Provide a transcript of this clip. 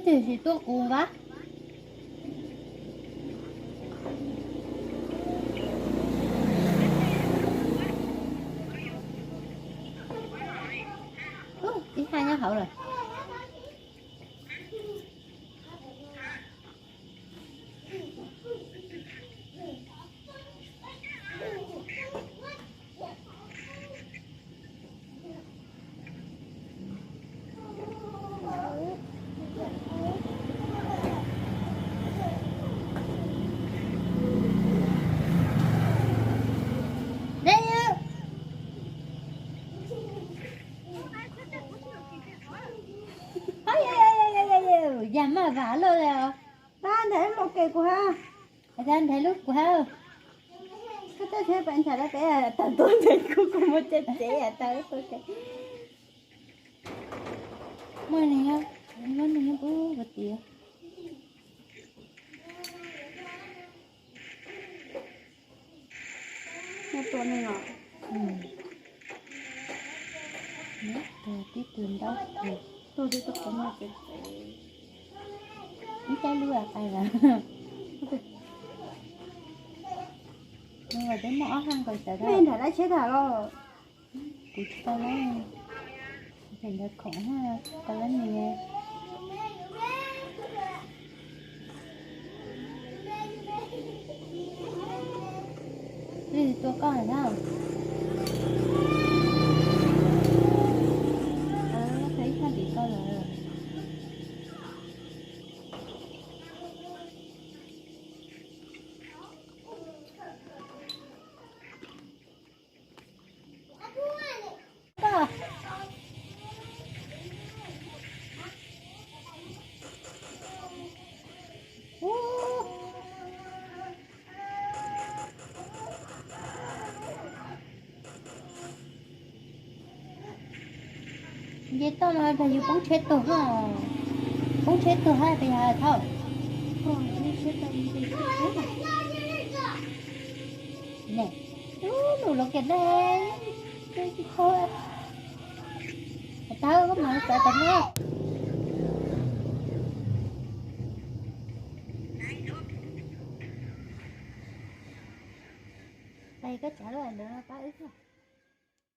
Twb tsis tuaj qus vas. Ib haj nyob hauv lawm. Yam maj vam loj li os. Tab nthaim lub lau ke kuv hab. Tab nthaim lub kuv hab. Koj txawj tsheb pais ntshav dab peb tag ntua ntawm kuv, kuv muaj caj ces tag lub lau ke. Muaj neeg nyob, muaj neeg nyob pub puas tias. Nyob tua neeg os. Tib tug ntaub tug. Ib cab lub qais lawm. Nws los twb muaj ob haj nkaus sawv daws. Nej nrhiav lab tsheb tag los? Kuv tsis tau lab, phem ntawd khoom tsis tau lab nws. Twb tua koj lawm na. Ib thaj tim koj lawm. Nce toj no pes yus poob tsheb tuag, poob tsheb tuag hab pes yog thaum. Ne, lub lus los kiag ne, tsis tau, tau koj mas xav tau ne. Pes koj tsav lub ntawd pab wb.